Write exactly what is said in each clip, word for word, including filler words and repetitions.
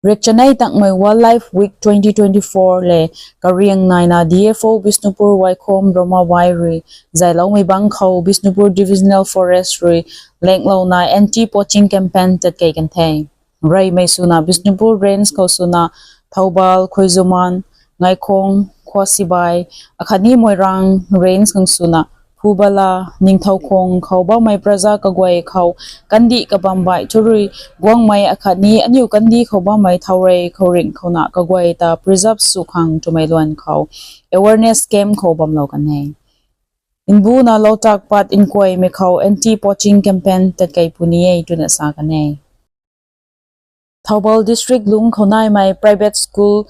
Rikchanei tangmei Wildlife Week twenty twenty-four le kariang naina D F O Bishnupur Waikhom Roma Wai rui zailoumei bang khou Bishnupur Divisional Forest rui lenglouna anti-poaching campaign tatkei kan the. Reymei swna Bishnupur Range khou swna Thoubal, Khoizuman, Ngaikhong, Khwasibai, akhatni Moirang Range khang swna Phubala, Ningthoukhong khou bammei praja kaguay khou kandih kabam baih thu rui guangmei akhatni aniu kandih khou bammei thourey khou ringh khouna kaguay ta preserve sw khang twmei luan khou awareness camp khou bamlou kan e. Nbuna Lautak Pat Nkuaimei khou anti-poaching campaign tatkei puni e twna sa kan e. Thoubal District lung khou naimei private school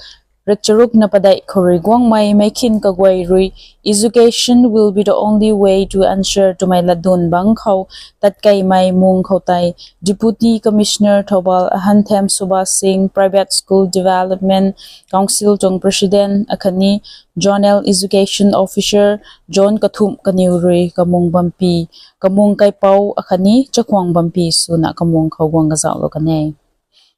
rikcharukna padeih khou rui guangmei meikhin kaguay rui Education will be the only way to ensure twmei latdun bang khou tatkeimei mung khou tei Deputy Commissioner Thoubal Ahanthem Subhas Singh, Private School Development Council tuang President akhatni Zonal Education Officer Zone kathumh kaniw rui kamung bampi, kamung kaipouc akhatni chakhwang bampi swna kamung khou guang kazauhlou kan e.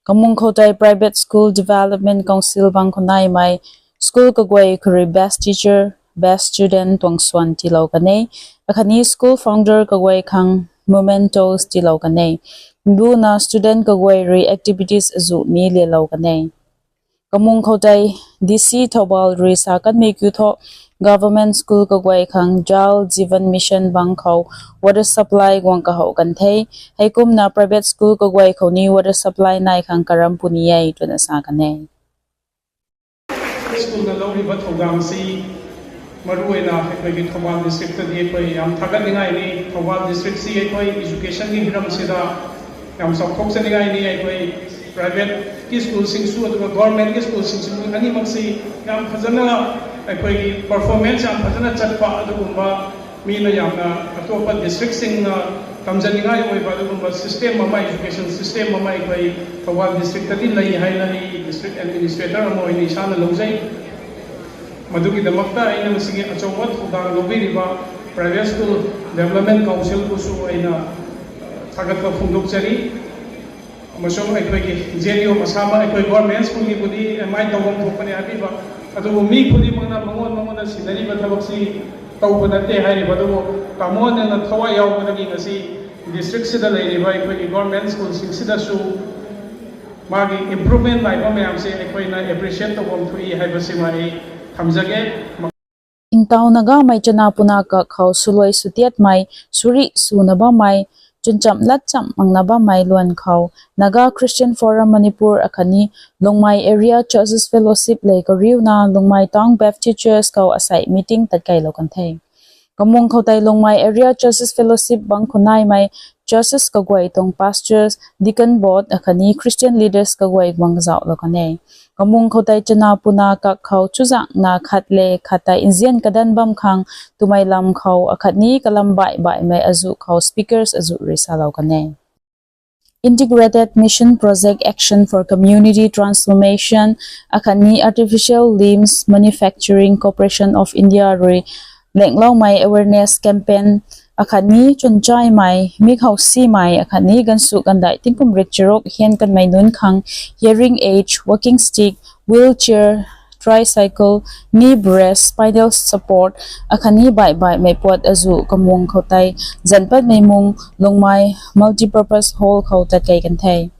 Kamung khou tei Private School Development Council bang khou naimei school kaguay khou rui best teacher, best student tuang swan tiilou kan e. Akhatni school founder kaguay khang mementos tiilou kan e. Nbuna student kaguay rui activities azuh ni lialou kan e. Kamung khou tei D C Thoubal rui sa kanmei kiu thu, government school kaguay khang Jal Jeevan Mission bang khou water supply guang kahouh kan the. Heikumna private school kaguay khou ni water supply nai khang karam puni e twna sa kan e. School na louriba thoudam si maruina hei koi ki Thoubal district ta di koi yam thagat ningai ni, Thoubal district si hei koi education ni hiram sida yam sap khok sa ningai ni, hei koi private ki school sing su aduga government ki school sing su ani mak si yam phajana hei koi ki performance yam phajana chatpa adugumba mi na yamna atuapa district sing na tamzan ningai oiba adugumba system mamai, education system mamai koi Thoubal district ta di lei hei na ni district administrator mo ni sana louzei. Maduki damakta aina masigi achouba thoudam loubiriba private school development council kusu aina thagatpa phungduk chari. Amasung akhoi ki J D O masama akhoi government school ni kudi mai tawang thuk pani abiba. Adugu mi kudi mangna mangon mangona sinari ba thabak si tawba nate hairiba adugu tamon na thawa yau mana ki ngasi district sida leiriba akhoi ki government school sing sida su magi improvement lai ba mayam se akhoi na appreciate tawang thui haiba sima ei thamjage. Ingtau Nagamei chana puna kak khou swluai swtiatmei, suri swna bammei, chwncham latcham makna bammei luan khou, Naga Christian Forum Manipur akhatni Lungmei Area Churches Fellowship le kariuna Lungmei Town Baptist Church khou asei meeting tatkeilou kan the. Kamung khou tei Lungmei Area Churches Fellowship bang khou naimei churches kaguay tuang pastors, deacon board akhatni Christian leaders kaguay guang kazauhlou kan e. Kamung khou tei chana puna kak khou chuzakna khat le khat tei nzian kadan bam khang twmei lam khou akhatni kalam baih baihmei azuh khou speakers azuh rui salou kan e. Integrated Mission Project Action for Community Transformation akhatni Artificial Limbs Manufacturing Corporation of India rui lengloumei awareness campaign akhatni chwnchaimei, mi khou simei akhatni gansu gandai tingkum rik charuk hian kanmei nunc khang hearing aid, walking stick, wheelchair, tricycle, knee brace, spinal support akhatni baih baihmei puat azuh kamung khou tei zanpatmei mung Lungmei Multipurpose Hall khou tatkei kan the.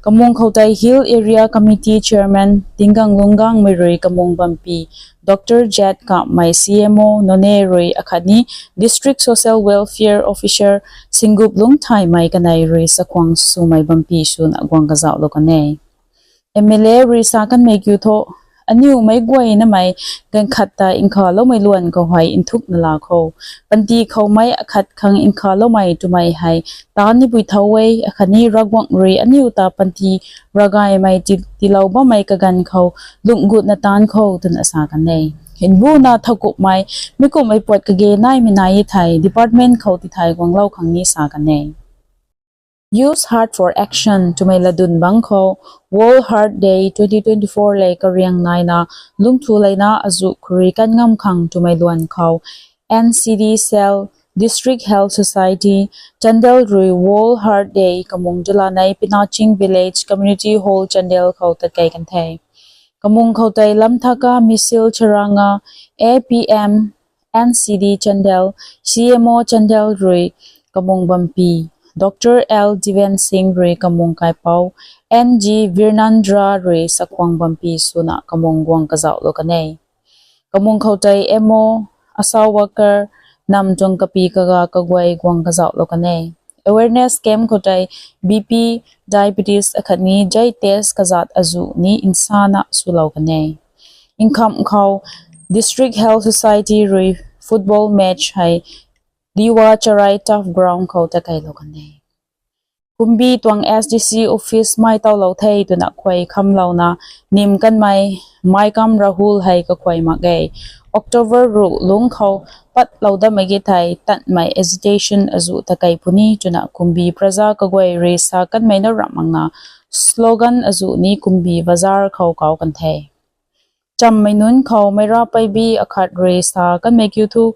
Kamung khou tei Hill Area Committee Chairman Tinggang Lunggangmei rui kamung bampi Doctor Jat Kamei C M O Noney rui akhatni District Social Welfare Officer Singgup Lungthaymei kanei rui chakhwang swmei bampi swna guang kazauhlou kan e. M L A rui sa kanmei kiu thu, aniu meic guaynamei ganv khat ta nkhavloumei luan khou hei nthukna laa khou, panty khou meic akhat khang nkhavloumei twmei hei taan nipui thau e, akhatni Ravguangc rui aniu ta panty ravgaymei ti, tiilou bammei kaganv khou lungh gutna taan khou twna sa kan e. Nbuna thowkumhmei, mi kumhmei puat kage naimei nai e thei department khou tithai guanglou khang ni sa kan e. Use Heart for Action twmei latdun bang khou World Heart Day twenty twenty-four le kariang naina lungthu leina azuh khou rui kan ngam khang twmei luan khou N C D cell District Health Society, Chandel rui World Heart Day kamung Dulanei Pinaching Village Community Hall Chandel khou tatkei kan the. Kamung khou tei Lamthaka Misil Charanga, A P M, N C D Chandel, C M O Chandel rui kamung bampi, Doctor L Diven Singh rui kamung kaipou, N G Virnandra rui sakhwang bampi swna kamung guang kazauhlou kan e. Kamung khou tei M O, ASHA worker, nam tuang kapi kaga kaguay guang kazauhlou kan e. Awareness camp khou tei B P, diabetes akhatni jai test kazat azuh ni nsana swlou kan e. Nkham khou District Health Society rui football match hei Diwa Charai Turf Ground khou takeilou kan e. Kumbi tuang S D C office mei tawlou the twna khuay khamlouna nim kanmei Maikam Rahul hei kakhuay mak e. October ruh lungc khou patlou damei ki thei tatmei agitation azuh takei puni twna Kumbi praja kaguay rui sa kanmei na ramh makna slogan azuh ni Kumbi bazar khou kau kan the. Chammei nunc khou Meira Paibi akhat rui sa kanmei kiu thu,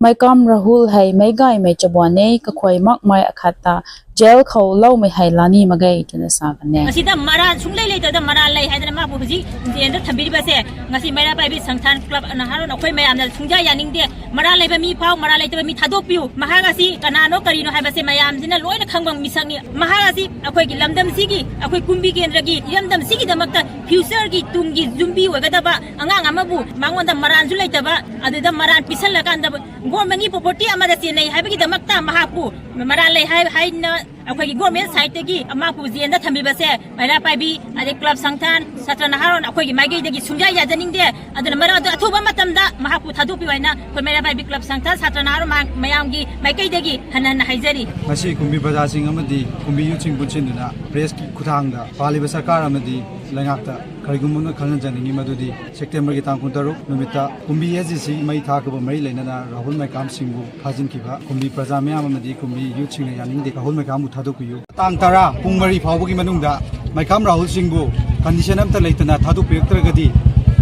Maikam Rahul hei meic gaymei chabuan e, kakhuay makmei akhat ta jail khou loumei hei lani mak ge twna sa kan e. Asida maran sung lei lei ta da maran lei hei da mapu zi zen da thambi ba se. Ngasi Meira Paibi Sangthan Club na harun akhoi mayam da sungja ya ning de. Maran lei ba mi phau, maran lei ta ba mi thadok piu. Maha ngasi kanano karino hei ba se mayam zina loina khangbang mi sang ni. Maha ngasi akhoi ki lamdam sigi, akhoi Kumbi kendra ki lamdam sigi da makta future ki tung ki zumbi wa ga da ba. Angang ama bu, mangon da maran zu lei ta ba, adu da maran pisan la kan da ba. Government ni property ama da si nei hei ba ki da makta maha pu. Maran lei hei, hei na akhoi ki government side ta ki ama pu zen da thambi ba se. Meira Paibi, ade Club Sangthan, Satra Naharon, akhoi ki maigai da ki sungja ya da ning de. Aduna mara da athuba matam da, maha pu thadok piu aina, akhoi Meira Paibi Club Sangthan, Satra Naharon ma-, mayam ki maikai da ki hanan hei jari. Ngasi Kumbi praja sing amadi, Kumbi youth sing bunsin duna, press ki khuthang da, pali ba sarkar amadi, langak ta, karigum na khalna jani ni madudi, September ki tang kun taruk, numit ta, Kumbi S D C mei tha kaba mari lei na na, Rahul Maikam sing bu, phazin ki ba, Kumbi praja mayam amadi, Kumbi youth sing na yaning de, Rahul Maikam bu thadok piu. Tang tara, pung mari phau bu ki manung da, Maikam Rahul sing bu, condition am ta lei tana, thadok piu tara gadi,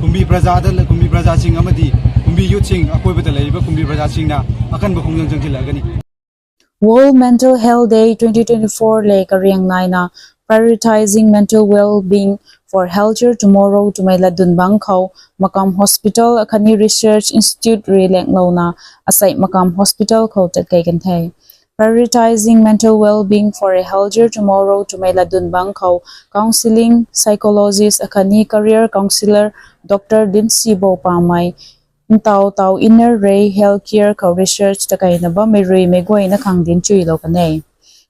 Kumbi praja da, Kumbi praja sing amadi, Kumbi youth sing, akoi ba ta lei ba, Kumbi praja sing na, akan ba khung jang jang ki la gani. World Mental Health Day twenty twenty-four le kariang naina, Prioritizing Mental Well-being for Healthier Tomorrow twmei latdun bang khou, Makam Hospital akhatni Research Institute rui lenglouna, asei Makam Hospital khou tatkei kan the. Prioritizing Mental Well-being for a Healthier Tomorrow twmei latdun bang khou, counselling, psychologist akhatni career counsellor Doctor Dinsi Bopamei, Ntau Tau Inner Ray Healthcare khou research takeina bammei rui meic guayna khang dinchuilou kan e.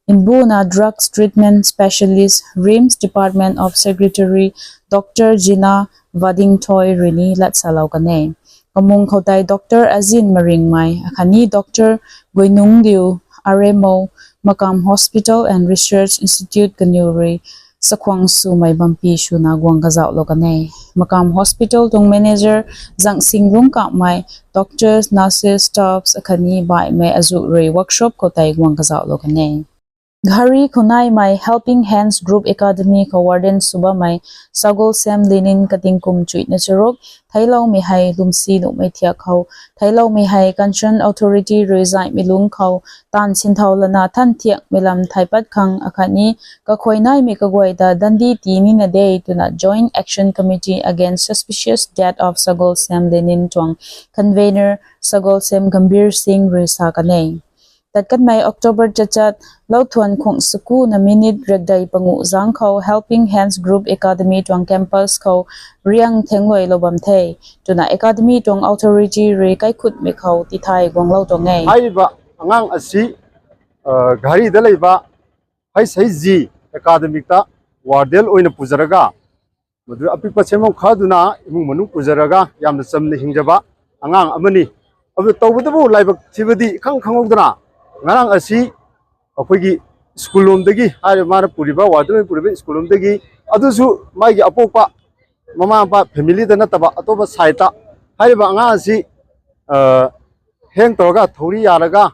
Mbuna Drugs Treatment Specialist, RIMS Department of Secretary Doctor Gina Vadingthoi rui ni latsalou kan e. Kamung khou tei Doctor Azin Maringmei, akhatni Doctor Guinungliu, R M O, Makam Hospital and Research Institute kaniw rui, sakhwang swmei bampi swna guang kazauhlou kan e. Makam Hospital tuang manager Zangsinglung Kamei, doctors, nurses, staffs akhatni baihmei azuh rui workshop khou tei guang kazauhlou kan e. Ghari khou naimei Helping Hands Group Academy khou warden sw bammei Sagolsem Lenin kating kum chuihna charuk, theicloumei hei lwmsi nuhmei thiak khou, theicloumei hei concerned authority rui zaihmei lungc khou, taanv sinthau lana than thiakmei lam thai pat khang akhatni, kakhoi naimei kaguay ta dandi tii nina de twna Joint Action Committee Against Suspicious Death of Sagolsem Lenin tuang convener Sagolsem Gambhir Singh rui sa kan e. Tatkanmei October chachat, louthuan khung saku na minute rakdei panguh zang khou Helping Hands Group Academy tuang campus khou riang thengluailou bam the, twna academy tuang authority rui kaikhutmei khou tithay guanglou tuang e. Hairiba angang asi, uh, Ghari da leiba, H H G academy ta warden oina puzaraga, madu apikpa semang khaduna imung manung puzaraga yamna chamna hingzaba angang amani. Abu tawba tabu laibak thibadi khang khangloudana, ngarang asi, akhoi ki school lom dagi, hairi mana puriba, warden puriba school lom dagi, adusu mai ki apokpa, mama pa family da nataba, atoba side ta, hairiba angang asi, uh, heng tawraga, thauri yaraga,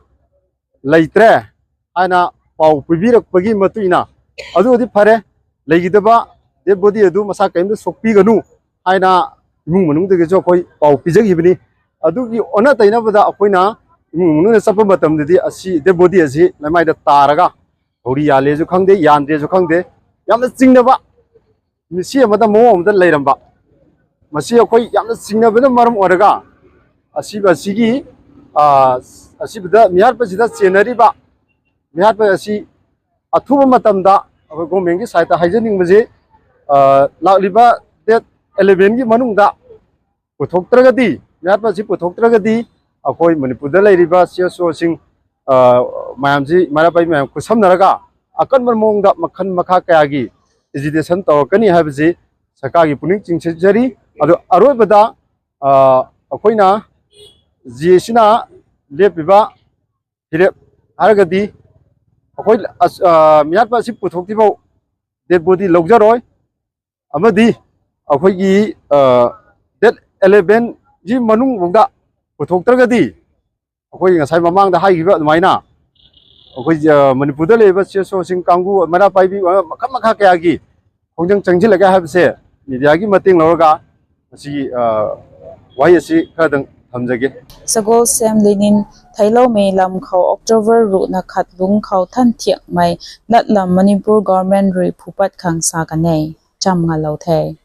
leitre, aina pau puibirakpagi matuina, adu adi phare, leigidaba, dead body adu masa kaimda sokpi ganu, aina imung manung dagi cho akhoi pau pizak hibani, adugi ona taina bada akhoina, imung nunc na chapa matam didi asi dead body asi lamai da taraga, hori yale zu khang de, yan de zu khang de, yamna chingna ba, misi ama da mo ama da lei ram ba, masi akhoi yamna chingna ba na maram oraga, asi ba sigi, ah, asi ba da mihat pa si da chenari ba, mihat pa asi athuba matam da, akhoi government ki sai ta haizaning ba zi, ah, lakliba date eleven ki manung da puthok taragadi, mihat pa si puthok taragadi, akhoi Manipur da lei riba C S O sing, ah, mayam si, mara pai mayam kusam naraga, akan marmong da makhan makha kaya gi agitation tau kani hai ba si, saka gi puning ching se jari, adu aroi ba da, ah, akhoi na, zi sina, lep biba, hirep, haragadi, akhoi, as-, ah, mihat pa si puthok ti bau, dead body lou jaroi, amadi, akhoi gi, ah, date eleven ji manung bang da, puthok taragadi, akhoi ngasai mamang da hai giba admai na, akhoi, ah, Manipur da leiba C S O sing kanggu, mara pai bi, ah, makha makha kaya gi, khongjang changji laga hai ba se, media gi mating lou raga, asi, ah, wai asi kha dang tham zage. Sagol Sam Lenin, Theiloumei lam khou October ruh na khat lung khou than thiakmei, lat lam Manipur government rui phupat khang sa kan e, cham nga lou the.